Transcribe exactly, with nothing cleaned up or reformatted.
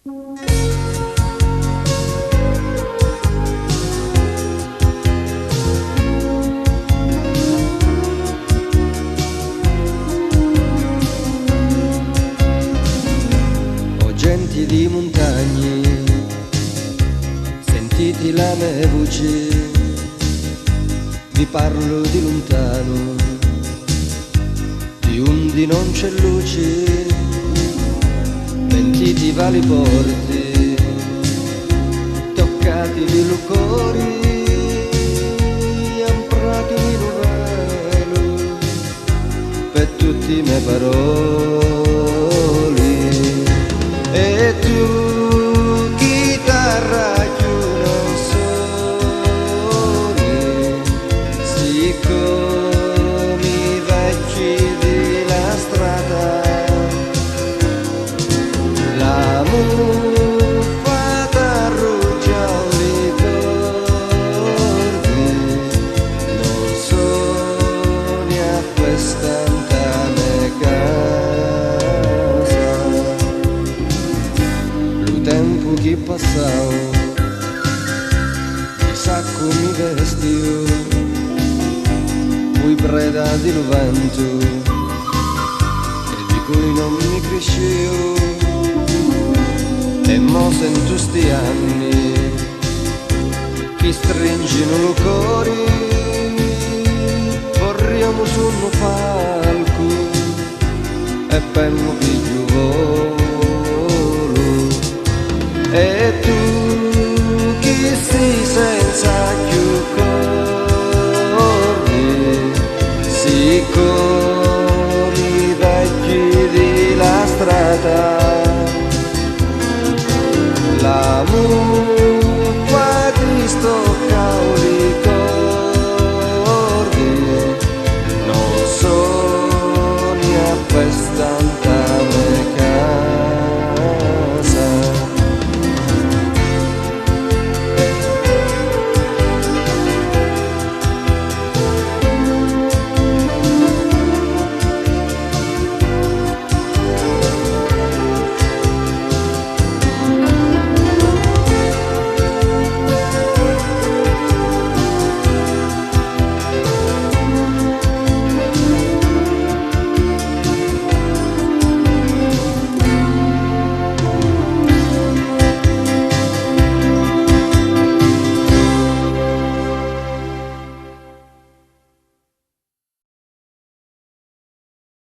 O genti di muntagni, sentiti la me vuci, vi parlu di luntanu, di undi non c'è luci, mentiti va li porti, toccatimi lu cori, ampratimi lu velu, pe tutti i me paroli. E tu, chitarra, chiù non soni, siccomi i vecchi di la strata, la muffa t'arruggia li cordi, non soni a questa nta me casa. Lu tempu chi passau, di saccu mi vestiu, pui preda di lu ventu e di cui non mi crisciu. E mo sentu sti anni chi stringinu lu cori, vorriamu sunnu falcu e pemmu pigghiu volu. E tu chi si senza chiù cordi, si cori vecchi di la strata, la